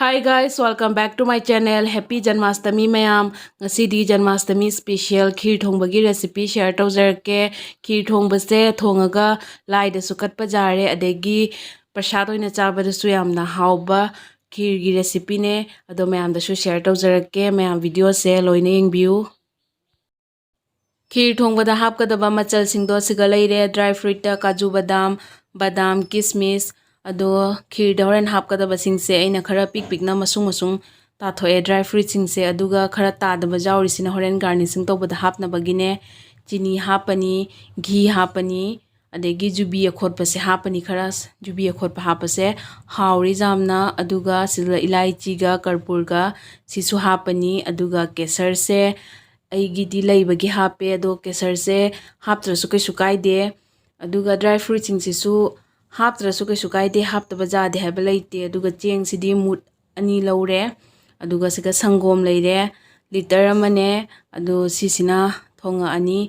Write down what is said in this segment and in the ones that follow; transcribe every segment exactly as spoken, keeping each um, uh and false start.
Hi guys, welcome back to my channel. Happy Janmashtami ꯃꯌꯥꯝ. ꯉꯁꯤꯗꯤ Janmashtami special ꯈꯤꯔ ꯊꯣꯡꯕꯒꯤ recipe share ꯇꯧꯖꯔꯛꯀꯦ꯫ ꯈꯤꯔ ꯊꯣꯡꯕꯁꯦ ꯊꯣꯡꯉꯒ ꯂꯥꯏꯗꯁꯨ ꯀꯠꯄ ꯌꯥꯔꯦ, ꯑꯗꯒꯤ ꯄ꯭ꯔꯁꯥꯗ ꯑꯣꯏꯅ ꯆꯥꯕꯗꯁꯨ ꯌꯥꯝꯅ ꯍꯥꯎꯕ ꯈꯤꯔꯒꯤ recipeꯅꯦ꯫ ꯑꯗꯣ ꯃꯌꯥꯝꯗꯁꯨ share ꯇꯧꯖꯔꯛꯀꯦ꯫ ꯃꯌꯥꯝ videoꯁꯦ ꯂꯣꯏꯅ ꯌꯦꯡꯕꯤꯌꯨ꯫ ꯈꯤꯔ ꯊꯣꯡꯕꯗ ꯍꯥꯞꯀꯗꯕ ꯃꯆꯜꯁꯤꯡꯗꯣ ꯁꯤꯒ ꯂꯩꯔꯦ: dry fruitꯇ ꯀꯥꯖꯨ ꯕꯗꯥꯝ, ꯕꯗꯥꯝ, ꯀꯤꯁꯃꯤꯁ, ꯑꯗꯣ ꯈꯤꯔꯗ ꯍꯣꯔꯦꯟ ꯍꯥꯞꯀꯗꯕꯁꯤꯡꯁꯦ ꯑꯩꯅ ꯈꯔ ꯄꯤꯛ ꯄꯤꯛꯅ ꯃꯁꯨꯡ ꯃꯁꯨꯡ ꯇꯥꯊꯣꯛꯑꯦ dry fruitꯁꯤꯡꯁꯦ꯫ ꯑꯗꯨꯒ ꯈꯔ ꯇꯥꯗꯕ ꯌꯥꯎꯔꯤꯁꯤꯅ ꯍꯣꯔꯦꯟ garnishing ꯇꯧꯕꯗ ꯍꯥꯞꯅꯕꯒꯤꯅꯦ꯫ ꯆꯤꯅꯤ ꯍꯥꯞꯄꯅꯤ, ꯘꯤ ꯍꯥꯞꯄꯅꯤ, ꯑꯗꯒꯤ ꯖꯨꯕꯤ ꯑꯈꯣꯠꯄꯁꯦ ꯍꯥꯞꯄꯅꯤ ꯈꯔ꯫ ꯖꯨꯕꯤ ꯑꯈꯣꯠꯄ ꯍꯥꯞꯄꯁꯦ ꯍꯥꯎꯔꯤ ꯌꯥꯝꯅ꯫ ꯑꯗꯨꯒ ꯁꯤꯗ ꯏꯂꯥꯏꯆꯤꯒ ꯀꯔꯄꯨꯔꯒ ꯁꯤꯁꯨ ꯍꯥꯞꯄꯅꯤ꯫ ꯑꯗꯨꯒ ꯀꯦꯁꯔꯁꯦ ꯑꯩꯒꯤꯗꯤ ꯂꯩꯕꯒꯤ ꯍꯥꯞꯄꯦ, ꯑꯗꯣ ꯀꯦꯁꯔꯁꯦ ꯍꯥꯞꯇ꯭ꯔꯁꯨ ꯀꯩꯁꯨ ꯀꯥꯏꯗꯦ꯫ ꯑꯗꯨꯒ dry fruitꯁꯤꯡꯁꯤꯁꯨ ꯍꯥꯞꯇ꯭ꯔꯁꯨ ꯀꯩꯁꯨ ꯀꯥꯏꯗꯦ, ꯍꯥꯞꯇꯕ ꯌꯥꯗꯦ ꯍꯥꯏꯕ ꯂꯩꯇꯦ꯫ ꯑꯗꯨꯒ ꯆꯦꯡꯁꯤꯗꯤ ꯃꯨꯠ ꯑꯅꯤ ꯂꯧꯔꯦ꯫ ꯑꯗꯨꯒ ꯁꯤꯒ ꯁꯪꯒꯣꯝ ꯂꯩꯔꯦ, litre ꯑꯃꯅꯦ꯫ ꯑꯗꯣ ꯁꯤꯁꯤꯅ ꯊꯣꯡꯉꯛꯑꯅꯤ꯫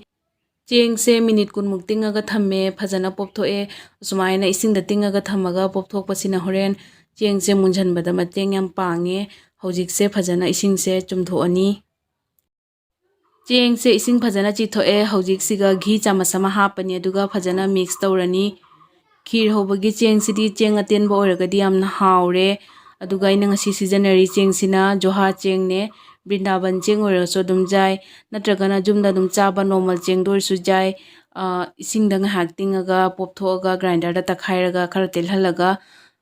ꯆꯦꯡꯁꯦ minute ꯀꯨꯟꯃꯨꯛ ꯇꯤꯡꯉꯒ ꯊꯝꯃꯦ, ꯐꯖꯅ ꯄꯣꯞꯊꯣꯛꯑꯦ꯫ ꯑꯁꯨꯃꯥꯏꯅ ꯏꯁꯤꯡꯗ ꯇꯤꯡꯉꯒ ꯊꯝꯃꯒ ꯄꯣꯞꯊꯣꯛꯄꯁꯤꯅ ꯍꯣꯔꯦꯟ ꯆꯦꯡꯁꯦ ꯃꯨꯟꯁꯤꯟꯕꯗ ꯃꯇꯦꯡ ꯌꯥꯝ ꯄꯥꯡꯉꯦ꯫ ꯍꯧꯖꯤꯛꯁꯦ ꯐꯖꯅ ꯏꯁꯤꯡꯁꯦ ꯆꯨꯝꯊꯣꯛꯑꯅꯤ꯫ ꯆꯦꯡꯁꯦ ꯏꯁꯤꯡ ꯐꯖꯅ ꯆꯤꯊꯣꯛꯑꯦ꯫ ꯍꯧꯖꯤꯛꯁꯤꯒ ꯘꯤ ꯆꯥꯃꯁ ꯑꯃ ꯍꯥꯞꯄꯅꯤ, ꯑꯗꯨꯒ ꯐꯖꯅ mix ꯇꯧꯔꯅꯤ꯫ ꯈꯤꯔ ꯍꯧꯕꯒꯤ ꯆꯦꯡꯁꯤꯗꯤ ꯆꯦꯡ ꯑꯇꯦꯟꯕ ꯑꯣꯏꯔꯒꯗꯤ ꯌꯥꯝꯅ ꯍꯥꯎꯔꯦ꯫ ꯑꯗꯨꯒ ꯑꯩꯅ ꯉꯁꯤ ꯁꯤꯖꯤꯟꯅꯔꯤ ꯆꯦꯡꯁꯤꯅ ꯖꯣꯍꯥ ꯆꯦꯡꯅꯦ꯫ ꯕ꯭ꯔꯤꯟꯗꯥꯕꯟ ꯆꯦꯡ ꯑꯣꯏꯔꯒꯁꯨ ꯑꯗꯨꯝ ꯌꯥꯏ, ꯅꯠꯇ꯭ꯔꯒꯅ ꯌꯨꯝꯗ ꯑꯗꯨꯝ ꯆꯥꯕ normal ꯆꯦꯡꯗ ꯑꯣꯏꯔꯁꯨ ꯌꯥꯏ꯫ ꯑ, ꯏꯁꯤꯡꯗ ꯉꯥꯏꯍꯥꯛ ꯇꯤꯡꯉꯒ ꯄꯣꯞꯊꯣꯛꯑꯒ grinderꯗ ꯇꯛꯈꯥꯏꯔꯒ ꯈꯔ ꯇꯦꯜꯍꯜꯂꯒ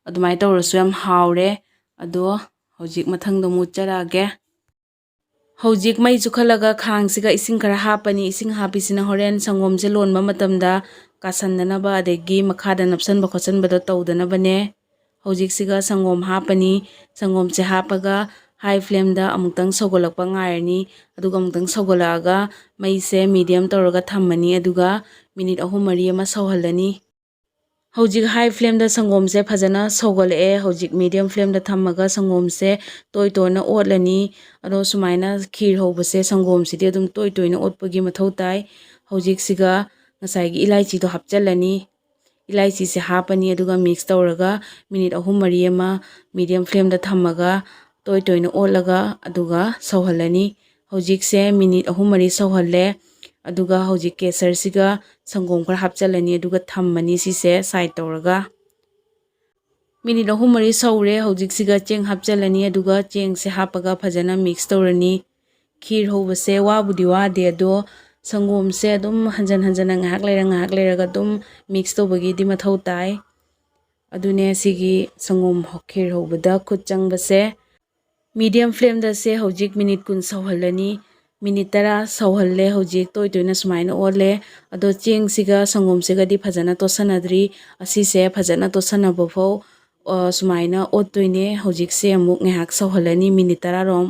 ꯑꯗꯨꯃꯥꯏꯅ ꯇꯧꯔꯁꯨ ꯌꯥꯝ ꯍꯥꯎꯔꯦ꯫ ꯑꯗꯣ ꯍꯧꯖꯤꯛ ꯃꯊꯪꯗ ꯑꯃꯨꯛ ꯎꯠꯆꯔꯛꯑꯒꯦ꯫ ꯍꯧꯖꯤꯛ ꯃꯩ ꯆꯨꯈꯠꯂꯒ ꯈꯥꯡꯁꯤꯒ ꯏꯁꯤꯡ ꯈꯔ ꯍꯥꯞꯄꯅꯤ꯫ ꯏꯁꯤꯡ ꯍꯥꯞꯄꯤꯁꯤꯅ ꯍꯣꯔꯦꯟ ꯁꯪꯒꯣꯝꯁꯦ ꯂꯣꯟꯕ ꯃꯇꯝꯗ ꯀꯥꯁꯟꯗꯅꯕ, ꯑꯗꯒꯤ ꯃꯈꯥꯗ ꯅꯞꯁꯟꯕ ꯈꯣꯠꯆꯟꯕꯗꯣ ꯇꯧꯗꯅꯕꯅꯦ꯫ ꯍꯧꯖꯤꯛꯁꯤꯒ ꯁꯪꯒꯣꯝ ꯍꯥꯞꯄꯅꯤ꯫ ꯁꯪꯒꯣꯝꯁꯦ ꯍꯥꯞꯄꯒ high flameꯗ ꯑꯃꯨꯛꯇꯪ ꯁꯧꯒꯠꯂꯛꯄ ꯉꯥꯏꯔꯅꯤ꯫ ꯑꯗꯨꯒ ꯑꯃꯨꯛꯇꯪ ꯁꯧꯒꯠꯂꯛꯑꯒ ꯃꯩꯁꯦ medium ꯇꯧꯔꯒ ꯊꯝꯃꯅꯤ꯫ ꯑꯗꯨꯒ minute ꯑꯍꯨꯝ ꯃꯔꯤ ꯑꯃ ꯁꯧꯍꯜꯂꯅꯤ꯫ ꯍꯧꯖꯤꯛ high flameꯗ ꯁꯪꯒꯣꯝꯁꯦ ꯐꯖꯅ ꯁꯧꯒꯠꯂꯛꯑꯦ꯫ ꯍꯧꯖꯤꯛ medium flameꯗ ꯊꯝꯃꯒ ꯁꯪꯒꯣꯝꯁꯦ ꯇꯣꯏ ꯇꯣꯏꯅ ꯑꯣꯠꯂꯅꯤ꯫ ꯑꯗꯣ ꯁꯨꯃꯥꯏꯅ ꯈꯤꯔ ꯍꯧꯕꯁꯦ ꯁꯪꯒꯣꯝꯁꯤꯗꯤ ꯑꯗꯨꯝ ꯇꯣꯏ ꯇꯣꯏꯅ ꯑꯣꯠꯄꯒꯤ ꯃꯊꯧ ꯇꯥꯏ꯫ ꯍꯧꯖꯤꯛꯁꯤꯒ ꯉꯁꯥꯏꯒꯤ ꯏꯂꯥꯏꯆꯤꯗꯣ ꯍꯥꯞꯆꯤꯜꯂꯅꯤ꯫ ꯏꯂꯥꯏꯆꯤꯁꯦ ꯍꯥꯞꯄꯅꯤ꯫ ꯑꯗꯨꯒ mix ꯇꯧꯔꯒ minute ꯑꯍꯨꯝ ꯃꯔꯤ ꯑꯃ medium flameꯗ ꯊꯝꯃꯒ ꯇꯣꯏ ꯇꯣꯏꯅ ꯑꯣꯠꯂꯒ ꯑꯗꯨꯒ ꯁꯧꯍꯜꯂꯅꯤ꯫ ꯍꯧꯖꯤꯛꯁꯦ minute ꯑꯍꯨꯝ ꯃꯔꯤ ꯁꯧꯍꯜꯂꯦ꯫ ꯑꯗꯨꯒ ꯍꯧꯖꯤꯛ ꯀꯦꯁꯔꯁꯤꯒ ꯁꯪꯒꯣꯝ ꯈꯔ ꯍꯥꯞꯆꯤꯜꯂꯅꯤ꯫ ꯑꯗꯨꯒ ꯊꯝꯃꯅꯤ ꯁꯤꯁꯦ side ꯇꯧꯔꯒ꯫ Minute ꯑꯍꯨꯝ ꯃꯔꯤ ꯁꯧꯔꯦ꯫ ꯍꯧꯖꯤꯛꯁꯤꯒ ꯆꯦꯡ ꯍꯥꯞꯆꯤꯜꯂꯅꯤ꯫ ꯑꯗꯨꯒ ꯆꯦꯡꯁꯦ ꯍꯥꯞꯄꯒ ꯐꯖꯅ mix ꯇꯧꯔꯅꯤ꯫ ꯈꯤꯔ ꯍꯧꯕꯁꯦ ꯋꯥꯕꯨꯗꯤ ꯋꯥꯗꯦ, ꯑꯗꯣ ꯁꯪꯒꯣꯝꯁꯦ ꯑꯗꯨꯝ ꯍꯟꯖꯟ ꯍꯟꯖꯟꯅ ꯉꯥꯏꯍꯥꯛ ꯂꯩꯔ ꯉꯥꯏꯍꯥꯛ ꯂꯩꯔꯒ ꯑꯗꯨꯝ mix ꯇꯧꯕꯒꯤꯗꯤ ꯃꯊꯧ ꯇꯥꯏ꯫ ꯑꯗꯨꯅꯦ ꯁꯤꯒꯤ ꯁꯪꯒꯣꯝ ꯈꯤꯔ ꯍꯧꯕꯗ ꯈꯨꯠ ꯆꯪꯕꯁꯦ꯫ Medium flameꯗ ꯁꯦ ꯍꯧꯖꯤꯛ minute ꯀꯨꯟ ꯁꯧꯍꯜꯂꯅꯤ꯫ Minute ꯇꯔꯥ ꯁꯧꯍꯜꯂꯦ꯫ ꯍꯧꯖꯤꯛ ꯇꯣꯏ ꯇꯣꯏꯅ ꯁꯨꯃꯥꯏꯅ ꯑꯣꯜꯂꯦ꯫ ꯑꯗꯣ ꯆꯦꯡꯁꯤꯒ ꯁꯪꯒꯣꯝꯁꯤꯒꯗꯤ ꯐꯖꯅ ꯇꯣꯠꯁꯟꯅꯗ꯭ꯔꯤ꯫ ꯑꯁꯤꯁꯦ ꯐꯖꯅ ꯇꯣꯠꯁꯟꯅꯕ ꯐꯥꯎ, ꯑ, ꯁꯨꯃꯥꯏꯅ ꯑꯣꯠꯇꯣꯏꯅꯦ꯫ ꯍꯧꯖꯤꯛꯁꯦ ꯑꯃꯨꯛ ꯉꯥꯏꯍꯥꯛ ꯁꯧꯍꯜꯂꯅꯤ, minute ꯇꯔꯥ ꯔꯣꯝ꯫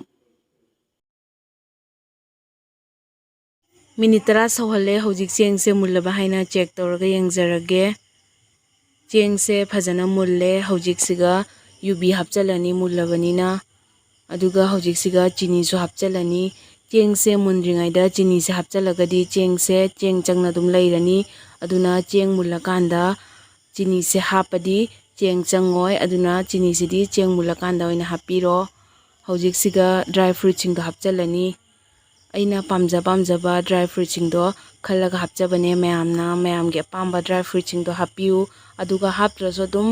Minute ꯇꯔꯥ ꯁꯧꯍꯜꯂꯦ꯫ ꯍꯧꯖꯤꯛ ꯆꯦꯡꯁꯦ ꯃꯨꯜꯂꯕ ꯍꯥꯏꯅ check ꯇꯧꯔꯒ ꯌꯦꯡꯖꯔꯒꯦ꯫ ꯆꯦꯡꯁꯦ ꯐꯖꯅ ꯃꯨꯜꯂꯦ꯫ ꯍꯧꯖꯤꯛꯁꯤꯒ ꯌꯨꯕꯤ ꯍꯥꯞꯆꯤꯜꯂꯅꯤ ꯃꯨꯜꯂꯕꯅꯤꯅ꯫ ꯑꯗꯨꯒ ꯍꯧꯖꯤꯛꯁꯤꯒ ꯆꯤꯅꯤꯁꯨ ꯍꯥꯞꯆꯤꯜꯂꯅꯤ꯫ ꯆꯦꯡꯁꯦ ꯃꯨꯟꯗ꯭ꯔꯤꯉꯩꯗ ꯆꯤꯅꯤꯁꯦ ꯍꯥꯞꯆꯤꯜꯂꯒꯗꯤ ꯆꯦꯡꯁꯦ ꯆꯦꯡ ꯆꯪꯅ ꯑꯗꯨꯝ ꯂꯩꯔꯅꯤ꯫ ꯑꯗꯨꯅ ꯆꯦꯡ ꯃꯨꯜꯂꯀꯥꯟꯗ ꯆꯤꯅꯤꯁꯦ ꯍꯥꯞꯄꯗꯤ ꯆꯦꯡ ꯆꯪꯉꯣꯏ꯫ ꯑꯗꯨꯅ ꯆꯤꯅꯤꯁꯤꯗꯤ ꯆꯦꯡ ꯃꯨꯜꯂꯀꯥꯟꯗ ꯑꯣꯏꯅ ꯍꯥꯞꯄꯤꯔꯣ꯫ ꯍꯧꯖꯤꯛꯁꯤꯒ dry fruitꯁꯤꯡꯗꯣ ꯍꯥꯞꯆꯤꯜꯂꯅꯤ꯫ ꯑꯩꯅ ꯄꯥꯝꯖ ꯄꯥꯝꯖꯕ dry fruitꯁꯤꯡꯗꯣ ꯈꯜꯂꯒ ꯍꯥꯞꯆꯕꯅꯦ꯫ ꯃꯌꯥꯝꯅ ꯃꯌꯥꯝꯒꯤ ꯑꯄꯥꯝꯕ dry fruitꯁꯤꯡꯗꯣ ꯍꯥꯞꯄꯤꯌꯨ꯫ ꯑꯗꯨꯒ ꯍꯥꯞꯇ꯭ꯔꯁꯨ ꯑꯗꯨꯝ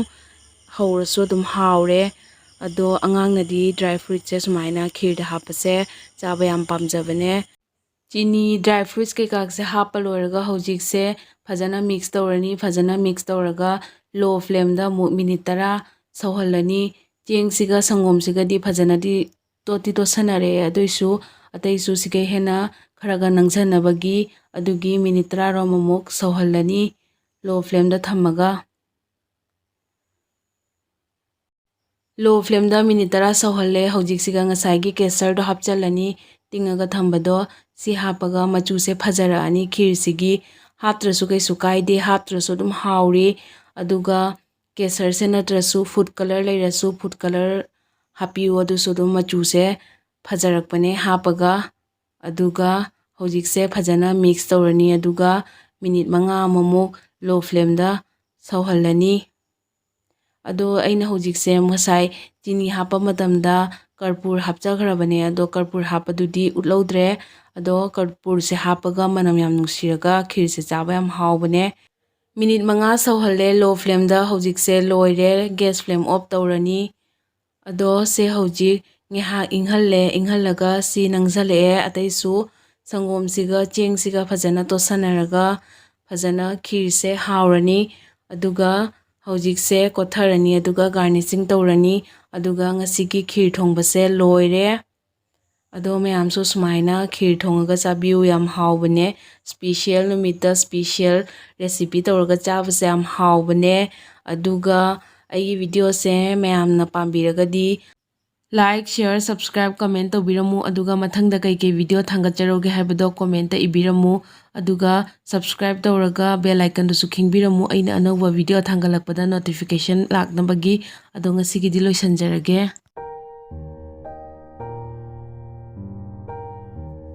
ꯍꯧꯔꯁꯨ ꯑꯗꯨꯝ ꯍꯥꯎꯔꯦ꯫ ꯑꯗꯣ ꯑꯉꯥꯡꯅꯗꯤ dry fruitꯁꯦ ꯁꯨꯃꯥꯏꯅ ꯈꯤꯔꯗ ꯍꯥꯞꯄꯁꯦ ꯆꯥꯕ ꯌꯥꯝ ꯄꯥꯝꯖꯕꯅꯦ꯫ ꯆꯤꯅꯤ, dry fruits ꯀꯩꯀꯥꯁꯦ ꯍꯥꯞꯄ ꯂꯣꯏꯔꯒ ꯍꯧꯖꯤꯛꯁꯦ ꯐꯖꯅ mix ꯇꯧꯔꯅꯤ꯫ ꯐꯖꯅ mix ꯇꯧꯔꯒ low flameꯗ ꯑꯃꯨꯛ minute ꯇꯔꯥ ꯁꯧꯍꯜꯂꯅꯤ꯫ ꯆꯦꯡꯁꯤꯒ ꯁꯪꯒꯣꯝꯁꯤꯒꯗꯤ ꯐꯖꯅꯗꯤ ꯇꯣꯠꯇꯤ ꯇꯣꯠꯁꯟꯅꯔꯦ, ꯑꯗꯨꯏꯁꯨ ꯑꯇꯩꯁꯨ ꯁꯤꯒ ꯍꯦꯟꯅ ꯈꯔꯒ ꯅꯪꯁꯟꯅꯕꯒꯤ ꯑꯗꯨꯒꯤ minute ꯇꯔꯥꯔꯣꯝ ꯑꯃꯨꯛ ꯁꯧꯍꯜꯂꯅꯤ low flameꯗ ꯊꯝꯃꯒ꯫ Low flameꯗ minute ꯇꯔꯥ ꯁꯧꯍꯜꯂꯦ꯫ ꯍꯧꯖꯤꯛꯁꯤꯒ ꯉꯁꯥꯏꯒꯤ ꯀꯦꯁꯔꯗꯣ ꯍꯥꯞꯆꯤꯜꯂꯅꯤ, ꯇꯤꯡꯉꯒ ꯊꯝꯕꯗꯣ꯫ ꯁꯤ ꯍꯥꯞꯄꯒ ꯃꯆꯨꯁꯦ ꯐꯖꯔꯛꯑꯅꯤ ꯈꯤꯔꯁꯤꯒꯤ꯫ ꯍꯥꯞꯇ꯭ꯔꯁꯨ ꯀꯩꯁꯨ ꯀꯥꯏꯗꯦ, ꯍꯥꯞꯇ꯭ꯔꯁꯨ ꯑꯗꯨꯝ ꯍꯥꯎꯔꯤ꯫ ꯑꯗꯨꯒ ꯀꯦꯁꯔꯁꯦ ꯅꯠꯇ꯭ꯔꯁꯨ food colour ꯂꯩꯔꯁꯨ food colour ꯍꯥꯞꯄꯤꯌꯨ, ꯑꯗꯨꯁꯨ ꯑꯗꯨꯝ ꯃꯆꯨꯁꯦ ꯐꯖꯔꯛꯄꯅꯦ ꯍꯥꯞꯄꯒ꯫ ꯑꯗꯨꯒ ꯍꯧꯖꯤꯛꯁꯦ ꯐꯖꯅ mix ꯇꯧꯔꯅꯤ꯫ ꯑꯗꯨꯒ minute ꯃꯉꯥ ꯑꯃꯃꯨꯛ low flameꯗ ꯁꯧꯍꯜꯂꯅꯤ꯫ ꯑꯗꯣ ꯑꯩꯅ ꯍꯧꯖꯤꯛꯁꯦ ꯉꯁꯥꯏ ꯆꯤꯅꯤ ꯍꯥꯞꯄ ꯃꯇꯝꯗ ꯀꯔꯄꯨꯔ ꯍꯥꯞꯆꯈ꯭ꯔꯕꯅꯦ, ꯑꯗꯣ ꯀꯔꯄꯨꯔ ꯍꯥꯞꯄꯗꯨꯗꯤ ꯎꯠꯍꯧꯗ꯭ꯔꯦ꯫ ꯑꯗꯣ ꯀꯔꯄꯨꯔꯁꯦ ꯍꯥꯞꯄꯒ ꯃꯅꯝ ꯌꯥꯝ ꯅꯨꯡꯁꯤꯔꯒ ꯈꯤꯔꯁꯦ ꯆꯥꯕ ꯌꯥꯝ ꯍꯥꯎꯕꯅꯦ꯫ ꯃꯤꯅꯤꯠ ꯃꯉꯥ ꯁꯧꯍꯜꯂꯦ low flameꯗ꯫ ꯍꯧꯖꯤꯛꯁꯦ ꯂꯣꯏꯔꯦ, gas flame off ꯇꯧꯔꯅꯤ꯫ ꯑꯗꯣ ꯁꯦ ꯍꯧꯖꯤꯛ ꯉꯥꯏꯍꯥꯛ ꯏꯪꯍꯜꯂꯦ꯫ ꯏꯪꯍꯜꯂꯒ ꯁꯤ ꯅꯪꯁꯜꯂꯛꯑꯦ꯫ ꯑꯇꯩꯁꯨ ꯁꯪꯒꯣꯝꯁꯤꯒ ꯆꯦꯡꯁꯤꯒ ꯐꯖꯅ ꯇꯣꯠꯁꯟꯅꯔꯒ ꯐꯖꯅ ꯈꯤꯔꯁꯦ ꯍꯥꯎꯔꯅꯤ꯫ ꯑꯗꯨꯒ ꯍꯧꯖꯤꯛꯁꯦ ꯀꯣꯠꯊꯔꯅꯤ, ꯑꯗꯨꯒ garnishing ꯇꯧꯔꯅꯤ꯫ ꯑꯗꯨꯒ ꯉꯁꯤꯒꯤ ꯈꯤꯔ ꯊꯣꯡꯕꯁꯦ ꯂꯣꯏꯔꯦ꯫ ꯑꯗꯣ ꯃꯌꯥꯝꯁꯨ ꯁꯨꯃꯥꯏꯅ ꯈꯤꯔ ꯊꯣꯡꯉꯒ ꯆꯥꯕꯤꯌꯨ, ꯌꯥꯝ ꯍꯥꯎꯕꯅꯦ꯫ Special ꯅꯨꯃꯤꯠꯇ special recipe ꯇꯧꯔꯒ ꯆꯥꯕꯁꯦ ꯌꯥꯝ ꯍꯥꯎꯕꯅꯦ꯫ ꯑꯗꯨꯒ ꯑꯩꯒꯤ videoꯁꯦ ꯃꯌꯥꯝꯅ ꯄꯥꯝꯕꯤꯔꯒꯗꯤ like, share, subscribe, comment ꯇꯧꯕꯤꯔꯝꯃꯨ꯫ ꯑꯗꯨꯒ ꯃꯊꯪꯗ ꯀꯩꯀꯩ video ꯊꯥꯡꯒꯠꯆꯔꯛꯎꯒꯦ ꯍꯥꯏꯕꯗꯣ commentꯇ ꯏꯕꯤꯔꯝꯃꯨ꯫ ꯑꯗꯨꯒ subscribe ꯇꯧꯔꯒ bell iconꯗꯨꯁꯨ ꯈꯤꯡꯕꯤꯔꯝꯃꯨ, ꯑꯩꯅ ꯑꯅꯧꯕ video ꯊꯥꯡꯒꯠꯂꯛꯄꯗ notification ꯂꯥꯛꯅꯕꯒꯤ꯫ ꯑꯗꯣ ꯉꯁꯤꯒꯤꯗꯤ ꯂꯣꯏꯁꯤꯟꯖꯔꯒꯦ꯫